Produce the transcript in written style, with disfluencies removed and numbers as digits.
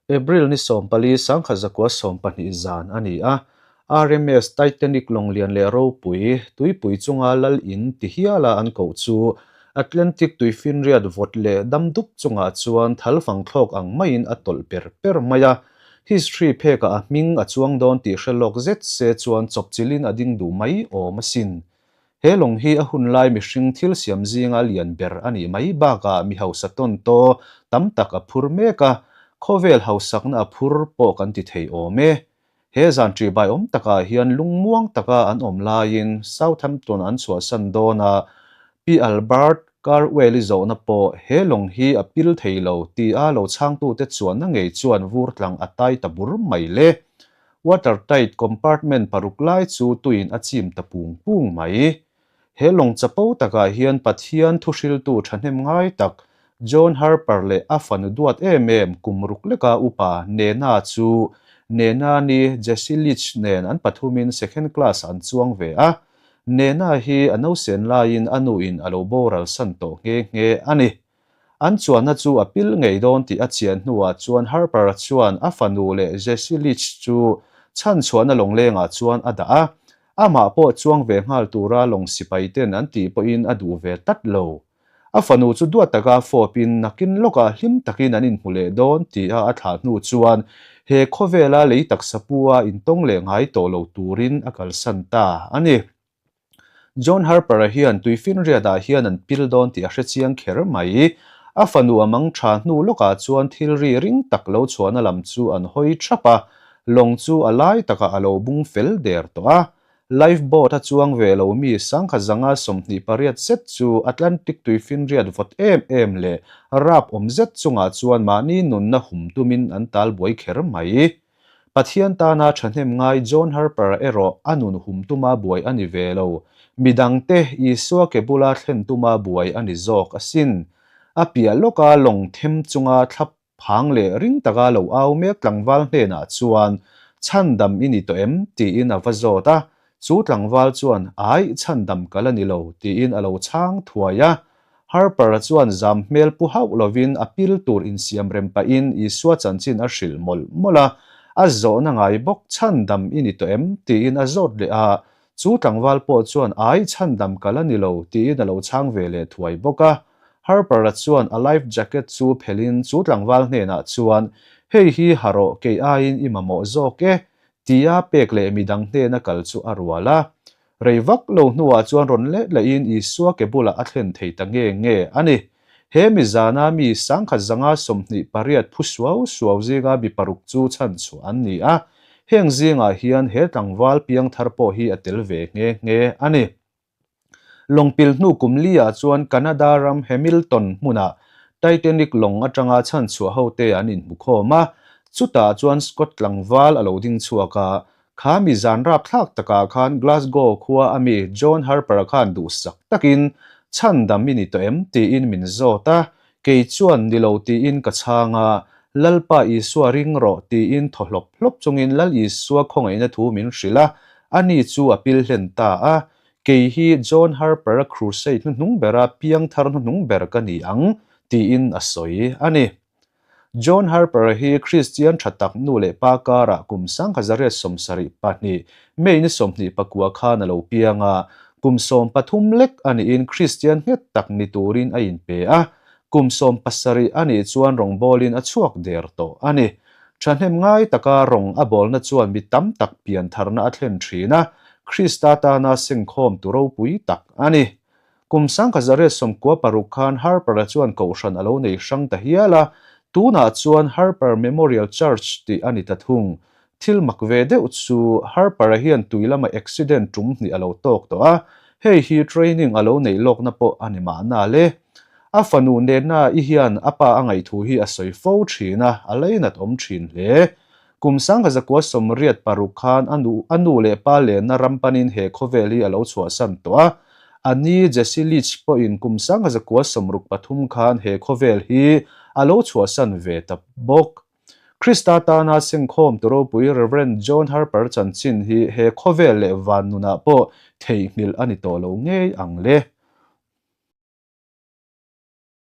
April ni 14 1912 zan a ni a, RMS Titanic lawnglian leh ropui, tuipui chunga lal in ti hiala an koh chu Atlantic tuifinriat vawt leh dam dup chungah chuan thalfang thlawk ang maiin a tawlh per per mai a. History phekah a hming a chuang dawn tih hre lawk zet se chuan chawpchilhin a ding duh mai awm asin. He lawng hi a hun lai mihring thil siam zinga lian ber a nih mai bakah mi hausa tawn taw tam tak a phur mek a, khawvel hausakna a phur pawh kan ti thei awm e. He zan ṭihbai awm takah hian lungmuang taka an awm laiin Southampton an chhuahsan dawn a, Pi Albert Carwell-i zawhna pawh he lawng hi a pil thei lo tia lo chhangtute chuanna ngei chuan vur tlang a tai ta bur mai le. Watertight compartment paruk lai chu tuin a chim ta pung pung mai. He lawng chapo takah hian Pathian thuhriltu thahnem ngai tak John Harper leh a fanu duat em em kum ruk leka upa Nena chu Nena ni Jesse Leach nen an pathumin second class an chuang ve a. Nena hi a nausen laiin a nuin a lo boral san tawh nghe nghe a ni. An chuanna chu a pil ngei dawn tih a chian hnuah chuan Harper-a chuan a fanu leh Jesse Leach chu chhanchhuahna lawnglengah chuan a dah a. Amah pawh chuang ve nghal tura lawng sipai ten an tih pawhin a duh ve tlat lo. A fanu chu duat taka fawpin nakin lawkah hlim takin an inhmu leh dawn tia a thlah hnu chuan he khawvela lei taksa pu-a intawng leh ngai tawh lo turin a kalsan ta a ni. John Harper-a hian tuifinriatah hian an pil dawn tih a hre chiang kher mai. A fanu a mang tha hnu lawkah chuan thil ri ring tak lo chhuahna lam chu an hawi thap a, lawng chu a lai takah a lo bung fel der tawh a. Life boat a chuang ve lo mi sangkhat zanga 28 zet chu Atlantic tuifinriat vawt em em leh rap awm zet chungah chuan mahni nunna hum tumin an tal buai kher mai. Pathian tana thahnem ngai John Harper erawh a nun hum tuma buai a ni ve lo. Midangte Isua ke bula thlen tuma buai a ni zawk asin. A piah lawka lawng them chunga thla phang leh ring taka lo au mek tlangval hnenah chuan, Chhandam i ni tawh em? tiin a va zawt a. Chu tlangval chuan, Aih, chhandam ka la ni lo, tiin a lo chhang thuai a. Harper-a chuan zam hmel pu hauh lovin a pil tur insiam rem pahin Isua chanchin a hrilh mawlh mawlh a. A zawhna ngai bawk, Chhandam i ni tawh em? tiin a zawt leh a. Chu tlangval pawh chuan, Ai, chhandam ka la ni lo, tiin a lo chhang ve leh thuai bawk a. Harper-a chuan a life jacket chu phelhin chu tlangval hnenah chuan, Hei hi ha rawh, kei aiin i mamawh zawk e, tia pek leh midang hnena kal chu a rual a. Rei vak lo hnuah chuan rawn let lehin Isua ke bulah a thlen thei ta nge nge a ni. He mi zana mi 1028 phu suau suau zinga mi paruk chu chhanchhuah an ni a, heng zingah hian he tlangval piangthar pawh hi a tel ve nghe nghe a ni. Lawngpil hnu kum liah chuan Canada ram Hamilton hmunah Titanic lawng atanga chhanchhuah hote an inhmu khawm a, chutah chuan Scott tlangval a lo ding chhuak a, Kha mi zan rapthlak takah khan Glasgow khua a mi John Harper-a khan duhsak takin chhandam i ni tawh em? tiin min zawt a, kei chuan ni lo tiin ka chhang a, Lalpa Isua ring rawh tiin thaw hlawp hlawp chungin Lal Isua khawngaihna thu min hrilh a, ani chu a pil hlen ta a, kei hi John Harper-a crusade hnuhnung bera piangthar hnuhnung ber ka ni ang tiin a sawi a ni. John Harper hi Kristian tha tak nu leh pa karah kum 1972 May ni 29 khan a lo piang a, kum 13 lek a niin Kristian nghet tak ni turin a inpe a, kum 17 a nih chuan rawngbawlin a chhuak der tawh a ni. Thahnem ngai taka rawng a bawlna chuan mi tam tak piantharna a thlen thin a, Krista tana sengkhawm tu ropui tak a ni. Kum 1996 khan Harper-a chuan kohhran a lo nei hrang ta hial a, tunah chuan Harper Memorial Church tih a ni ta thung. Thil mak ve deuh chu Harper-a hian tui lama accident tum hnih a lo tawk tawh a, hei hi training a lo neih lawkna pawh a ni mahna le. A fanu Nena-i hian a pa a ngaihthu hi a sawi fo thin a, a leinat awm thin hle. Kum 1986 khan a nu a nu leh pa lenna ram panin he khawvel hi a lo chhuahsan tawh a. A ni Jesse Leach pawhin kum 1963 khan he khawvel hi a lo chhuahsan ve ta bawk. Krista tana sengkhawm tu ropui Rev. John Harper chanchin hi he khawvel leh van nunah pawh theihnghilh a ni tawh lo ngei ang le.